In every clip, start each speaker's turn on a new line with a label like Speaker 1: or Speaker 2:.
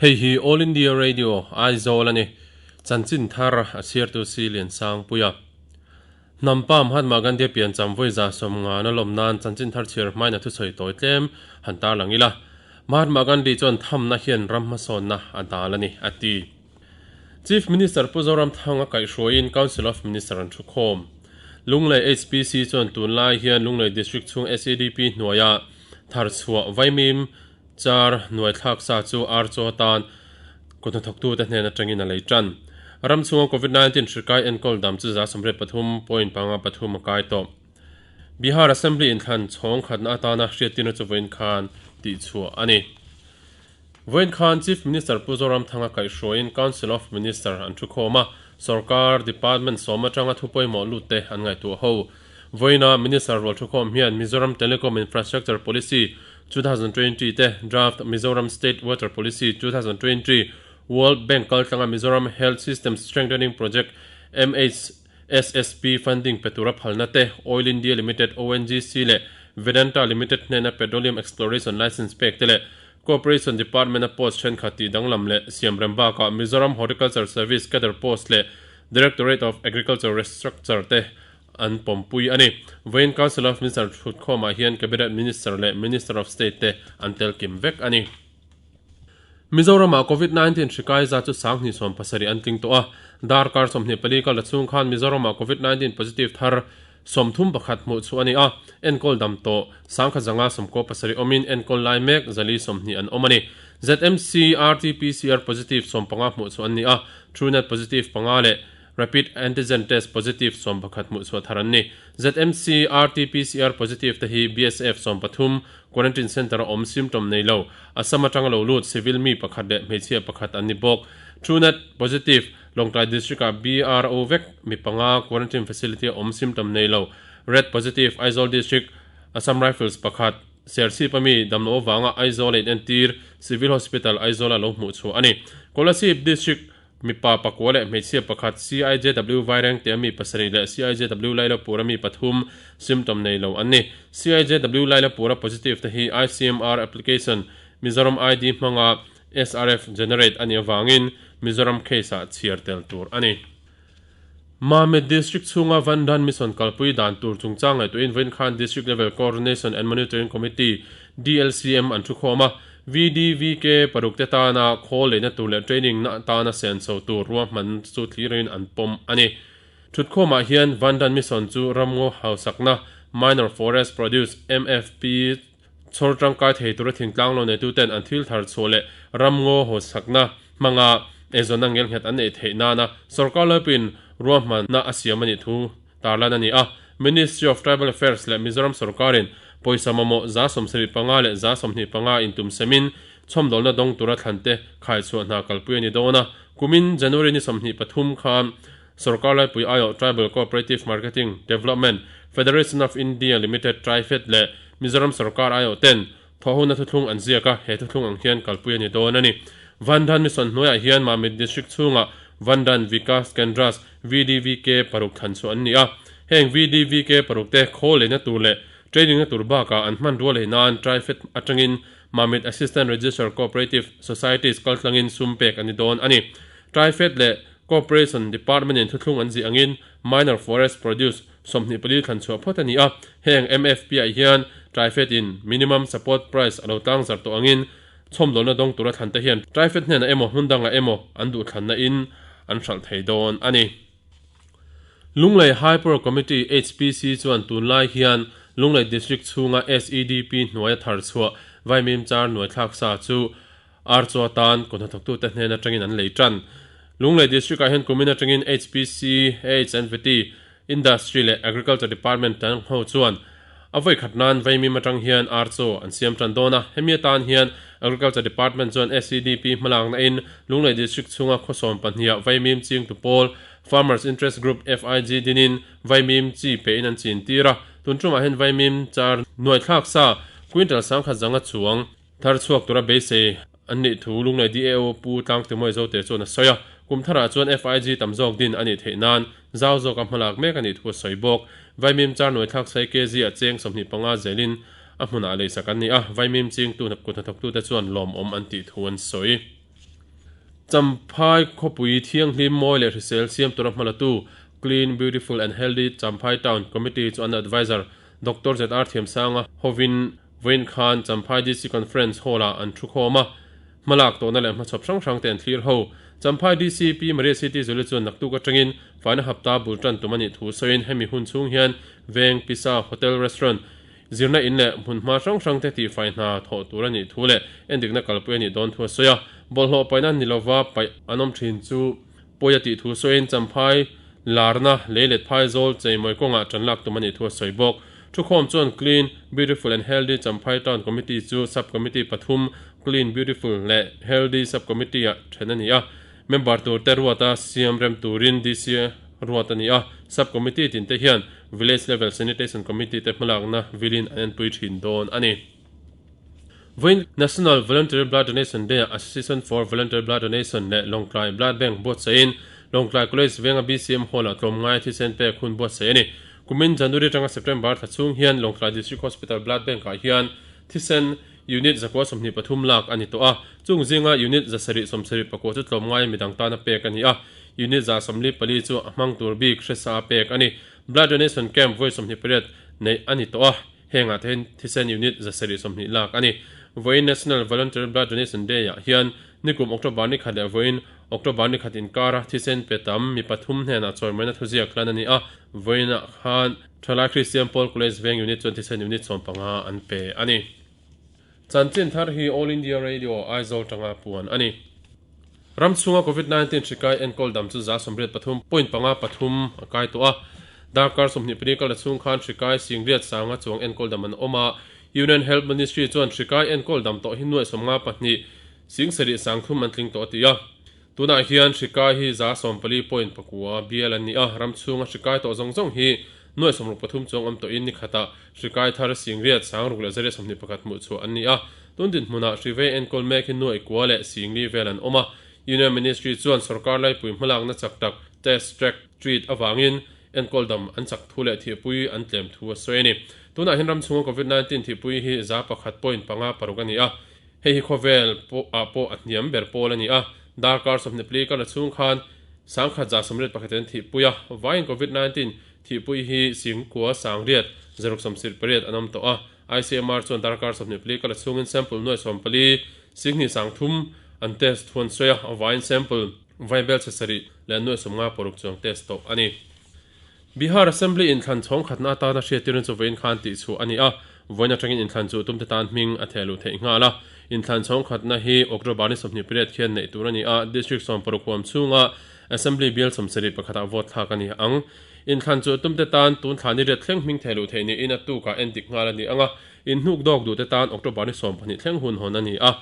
Speaker 1: Hei hi All India Radio, Aizawl a ni. Chanchin thar a chhiartu si Liansangpuia. Hnam pa Mahatma Gandhi piancham vawi 150 a lawm nan chanchin thar chhiar hmain a thusawi tawi tlem han tarlang ila. Mahatma Gandhi chuan thamna hian ram hmasawnna a dal a ni, a ti. Chief Minister Pu Zoramthanga kaihhruaiin Council of Minister an thukhawm. Lunglei HPC chuan tunlai hian Lunglei District chhung SEDP hnuaia tharchhuah vaimim Char hnuai thlak sa chu ar chaw atan kut hnathawktute hnen atangin a lei tan. Ram chhunga Covid 19 hrikai enkawl dam chu 93.53 a kai tawh. Bihar Assembly inthlan chhawng khatna atana hriattirna chu vawiin khan tihchhuah a ni. Vawiin khan Chief Minister Pu Zoramthanga kaihhruaiin Council of Minister an thukhawm a, sorkar department sawm atanga thu pawimawh lutte an ngaihtuah ho. Vawiina Minister rual thukhawm hian Mizoram Telecom Infrastructure Policy 2020 te, Draft Mizoram State Water Policy 2020, World Bank kaltlanga Mizoram Health System Strengthening Project, MHSSP, funding pe tura phalna te, Oil India Limited, ONGC, leh Vedanta Limited hnena Petroleum Exploration Licence pek te leh Cooperation Department-a post thenkhat tih danglam leh siamrem bakah Mizoram Horticulture Service Cadre Post leh Directorate of Agriculture Restructure te an pawmpui a ni. Vawiin Council of Minister thutkhawmah hian Cabinet Minister leh Minister of State te an tel kim vek a ni. Mizoramah Covid 19 hri kai zat chu 70,070 an tling tawh a, darkar 24 kal la chhung khan Mizoramah Covid 19 positive thar 31 hmuh chhuah a ni a, enkawl dam tawh 1597 awmin enkawl lai mek 420 an awm a ni. ZMC RT-PCR positive 15 hmuh chhuah an ni a, TrueNat positive panga leh Rapid Antigen Test positive 11 hmuh chhuah thar an ni. ZMC RT-PCR positive te hi BSF 13, Quarantine Centre a awm symptom nei lo, Assam atanga lo lut civil mi pakhat leh hmeichhia pakhat an ni bawk. TrueNat positive, Lawngtlai District-ah BRO vek mi panga quarantine facility a awm symptom nei lo, Red positive, Aizawl District, Assam Rifles pakhat, Serchhip a mi damloh avanga Aizawl a inentir Civil Hospital Aizawl-a lo hmuh chhuah a ni. Kolasib District Mipa pakua leh hmeichhia pakhat, CIJW Vairengte a mi pasarih leh CIJW Lailapur a mi pathum symptom nei lo an ni. CIJW Lailapur a positive te hi ICMR application Mizoram ID hmanga SRF generate a nih avangin Mizoram case ah chhiar tel tur a ni. Mamit District chhunga Van Dhan Mission kalpui dan tur chungchang ngaihtuahin vawiin khan District Level Coordination and Monitoring Committee, DLCM, an thukhawm a, VDVK paruk te tana khawl leina tur leh training na tana senso tur ruahman chu thlirin an pawm a ni. Thutkhawmah hian Van Dhan Mission chu ramngaw hausakna, Minor Forest Produce, MFP, chhawr tangkai thei tura thingtlang lo neituten an thil thar chhuah leh ramngaw hawsakna hmanga eizawnna ngelnghet an neih theih nana sorkar laipin ruahmanna a siam a nih thu tarlan a ni a. Ministry of Tribal Affairs leh Mizoram sorkarin pawisa mamawh 75 leh 25 intum semin chhawmdawlna dawng tura thlante khaichhuah hna kalpui a ni dawn a. Kumin January ni 23 khan Sorkar laipui aiawh Tribal Cooperative Marketing Development Federation of India Limited, TRIFED, leh Mizoram sorkar aiawh ten thawhhuna thuthlung an ziak a, he thuthlung ang hian kalpui a ni dawn a ni. Vandhan Mission hnuaiah hian Mamit District chhungah Vandhan Vikas Kendras, VDVK, paruk thlan chhuah an ni a. Heng VDVK paruk te khawl leina tur leh training na tur bakah an hmanrua lei nan TRIFED atangin Mamit Assistant Registrar Cooperative Societies kaltlangin sum pek a ni dawn a ni. TRIFED leh Cooperation Department in thuthlung an zih angin Minor Forest Produce 24 thlan chhuah phawt a ni a, heng MFP ah hian TRIFED in Minimum Support Price a lo tlang zar tawh angin chhawmdawlna dawng tura thlan te hian TRIFED hnenah emaw hmun dangah emaw an duhthlanna in an hralh thei dawn a ni. Lunglei High Power Committee, HPC, chuan tunlai hian Lunglei District chhunga SEDP hnuaia thar chhuah Vaimim char nuaithlak sa chu Ar chu atan kut hnathawktute hnen atangin an lei tan. Lunglei District ah hian kumin atangin HPC, AHNVT, Industry leh Agriculture Department tan ho chuan a vawi khat nan Vaimim atang hian ar chaw an siam tan dawn a. Hemi atan hian Agriculture Department chuan SEDP hmalakna in Lunglei District chhunga khawsawm pahniha Vaimim chingtu pawl Farmers Interest Group, FIG, dinin Vaimim chi pe in an chin tir a. Tun tumah hian Vaimim char nuaithlak sa quintal 10,500 chuang Thar chhuak tura beisei an nih thu Lunglei DAO Pu Tlangtimuai Zote chuan a sawi a, kum tharah chuan FIG tam zawk din a nih theih nan zau zawka hmalak mek a nih thu a sawi bawk. Vaimim char nuaithlak sai kg a cheng 25 zelin a hmunah leisak an ni a, Vaimim chingtu kut hnathawktute chuan lawmawm an tih thu an sawi. Champhai khawpui thianghlim mawi leh hrisel siam tura hmalatu Clean, Beautiful and Healthy Champhai Town Committee chu an adviser Doctor ZR Thiamsanga hovin vawiin khan Champhai DC Conference Hall-ah an thu khawm a, hmalak tawhna leh hmachhawp hrang hrang te an thlir ho. Champhai DC Pi Maria City Zuli chuan naktuk atangin faina hapta bul tan tum a nih thu sawiin hemi hun chhung hian veng, pisa, hotel, restaurant, Zirna in leh hmunhma hrang hrang te tihfai hna thawh tur a nih thu leh endikna kalpui a nih dawn thu a sawi a. Bawlhhlawh paihna ni lova paih an awm thin chu pawi a tih thu sawiin Champhai larna lei let phai zawl cheimawi kawngah tan lak tum a nih thu a sawi bawk. Thukhawm chuan Clean, Beautiful and Healthy Champhai Town Committee chu Sub-Committee pathum Clean, Beautiful leh Healthy Sub-Committee-ah then a ni a. Member turte ruata siam rem turin DC ruat a ni a, Sub Committee tinte hian Village Level Sanitation Committee te hmalakna vilin an enpui thin dawn a ni. Vawiin National Voluntary Blood Donation Day-ah Association for Voluntary Blood Donation leh Lawngtlai Blood Bank buatsaihin Lawngtlai College venga BCM Hall-ah tlawmngai thisen pek hun buatsaih a ni. Kumin January atanga September thla chhung hian Lawngtlai District Hospital Blood Bank-ah hian thisen Unit 123 lak a ni tawh a, chung zinga unit 774 chu tlawmngai midang tana pek a ni a, unit 144 chu a hmang tur bik hresa a pek a ni. Blood donation camp vawi 28 neih a ni tawh a, hengah te hian thisen unit 720 lak a ni. Vawiin National Voluntary Blood Donation Day ah hian nikum October ni khat leh vawiin October ni khat inkara thisen pe tam mi pathum hnenah chawimaina thuziak hlan a ni a, vawiinah khan Thalai Christian Paul College veng unit chuan thisen unit 15 an pe a ni. Chanchin thar hi All India Radio, Aizawl tanga puan a ni. Ram chhunga Covid 19 hri kai enkawl dam chu 83 point panga pathum a kai tawh a. Darkar 24 kal chhung khan hri kai singriat sanga chuang enkawl dam an awm a. Union Health Ministry chuan hri kai enkawl dam tawh hi nuai 52 sing sarih sangthum an tling tawh a ti a. Tunah hian hri kai hi 14 point pakua bial an ni a, ram chhunga hri kai tawh zawng zawng hi nuai 63 chuang awm tawhin ni khatah hri kai thar singriat sangruk leh zariat 21 hmuh chhuah an ni a. Tun dinhmunah hri vei enkawl mek hi nuai kua leh singli vel an awm a. Union Ministry chuan sorkar laipui hmalakna chak tak, test, track, treat, avangin enkawl dam an chak thu leh thihpui an tlem thu a sawi a ni. Tunah hian ram chhunga Covid 19 thihpui hi 100 point panga paruk a ni a. Hei hi khawvel ah pawh a hniam ber pawl a ni a, darkar 24 kal a chhung khan 1181 an thihpui a, vaiin Covid 19 thihpui hi singkua sangriat zaruk sawmsirh pariat an awm tawh a, ICMR chuan darkar 24 kal a chhungin sample nuai 14 singhnih sangthum an test thu an sawi a, vaiin sample vaibel chhe sarih leh nuai 56 chuang test tawh a ni. Bihar Assembly inthlan chhawng khatna atana hriattirna chu vawiin khan tihchhuah a ni a, vawiin atangin inthlan chu tumte tan hming a theh luh theih nghal a. Inthlan chhawng khatna hi October ni 20 pariat khian neih tur a ni a, District 60 huam chhunga Assembly bial 70 pakhatah vote thlak a ni ang. Inthlan chu tumte tan tun thla ni riat thleng hming theh luh theih niin a tukah endik nghal a ni ang a, inhnuk dawk duhte tan October ni 12 thleng hun hawn a ni a.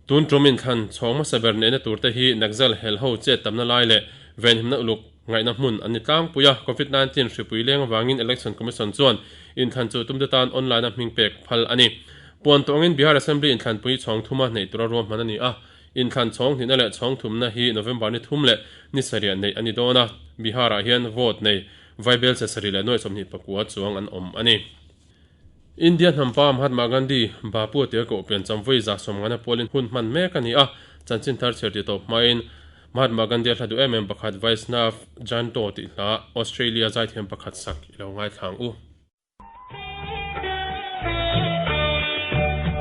Speaker 1: Tun tum inthlan chhawng hmasa ber neihna turte hi Naxal helho chet tamna lai leh venhimna uluk Ngaihna hmun an ni tlangpui a, Covid 19 hripui leng avangin Election Commission chuan inthlan chu tumte tan online-a hming pek phal a ni. Puan tawh angin Bihar Assembly inthlanpui chhawng thuma neih tura ruahman a ni a, inthlan chhawng hnihna leh chhawng thumna hi November ni thum leh ni sarih neih a ni dawn a, Bihar-ah hian vote nei vaibel che sarih leh nuai 24 chuang an awm a ni. India hnampa Mahatma Gandhi, Bapu tia koh pian chamvui 150 pawlin hun hman mek a ni a, chanchin thar chhiar tih tawp hmain Mahatma Gandhi-a hla duh em em pakhat Vaishnav Janto tih hla Australia zaithiam pakhat sak i lo ngaithla ang u.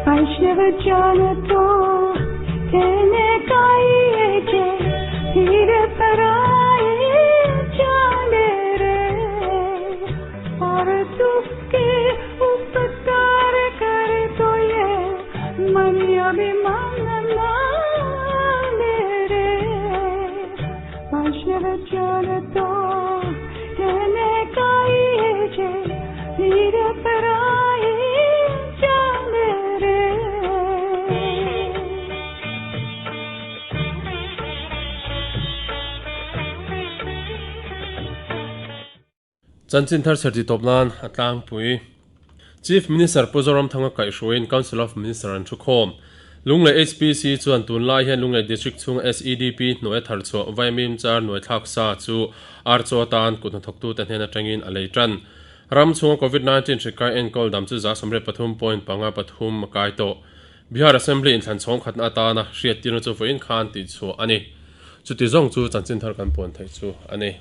Speaker 2: Vaishnav Janto tene kaiye phir paraye jaane re aur dukh ke upkar kar to ye man abhiman maane re Vaishnav Janto tene kaiye phir paraye jaane re.
Speaker 1: Chanchin thar chherti tawp nan a tlangpui. Chief Minister Pu Zoramthanga kaihhruaiin Council of Minister an thukhawm. Lunglei HPC chuan tunlai hian Lunglei District chhunga SEDP hnuaia thar chhuah Vaimim char nuaithlak sa chu Archaw atan kut hnathawktute hnen atangin a lei tan. Ram chhunga Covid 19 hri kai enkawl dam chu 93.53 a kai tawh. Bihar Assembly inthlan chhawng khatna atana hriattirna chu vawiin khan tihchhuah a ni. Chuti zawng chu chanchin thar kan puan theih chu a ni.